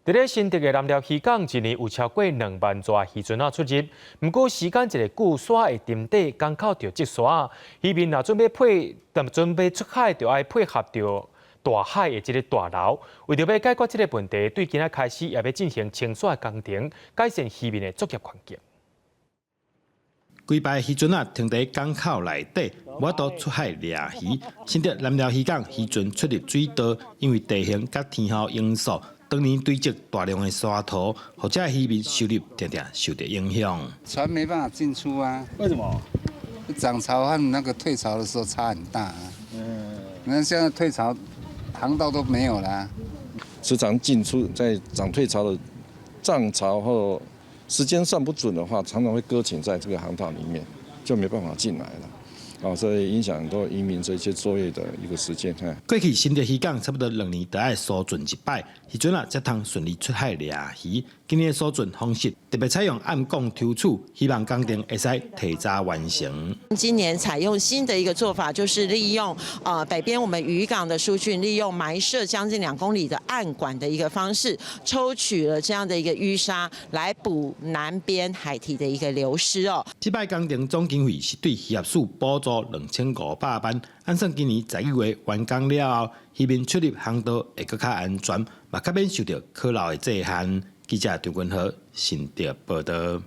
佇咧新竹的南寮漁港，一年有超過2萬座漁船仔出入。毋過時間一个久，沙會沉底，港口就積沙。漁民若準備配，準備出海，就愛配合著大海的這个大流。為著欲解決這个問題，對今仔開始也欲進行清沙的工程，改善漁民的作業環境。規排漁船仔停佇港口內底，無法度出海掠魚。新竹南寮漁港漁船出入水道，因為地形佮天候因素，長年堆積大量的沙塗，予遮漁民收入定定受著影響。船沒辦法進出啊。為什麼？漲潮和那個退潮的時候差很大啊。那現在退潮，航道都沒有啦。時常進出在漲退潮的漲潮後，時間算不準的話，常常會擱淺在這個航道裡面，就沒辦法進來了。哦，所以影響很多漁民這些作業的一個時間。過去新竹漁港差不多2年就愛疏浚一擺，漁船仔才通順利出海掠魚。今年的疏浚方式特別採用暗管抽取，希望工程會使提早完成。今年採用新的一個做法，就是利用北邊我們漁港的疏浚，利用埋設將近2公里的暗管的一個方式，抽取了這樣的一個淤沙，來補南邊海堤的一個流失哦。這擺工程總經費是對漁業署補助2500萬，按算今年11月完工了後，漁民出入航道會閣較安全，嘛較免受著可老的制限。記者張君和新竹報導。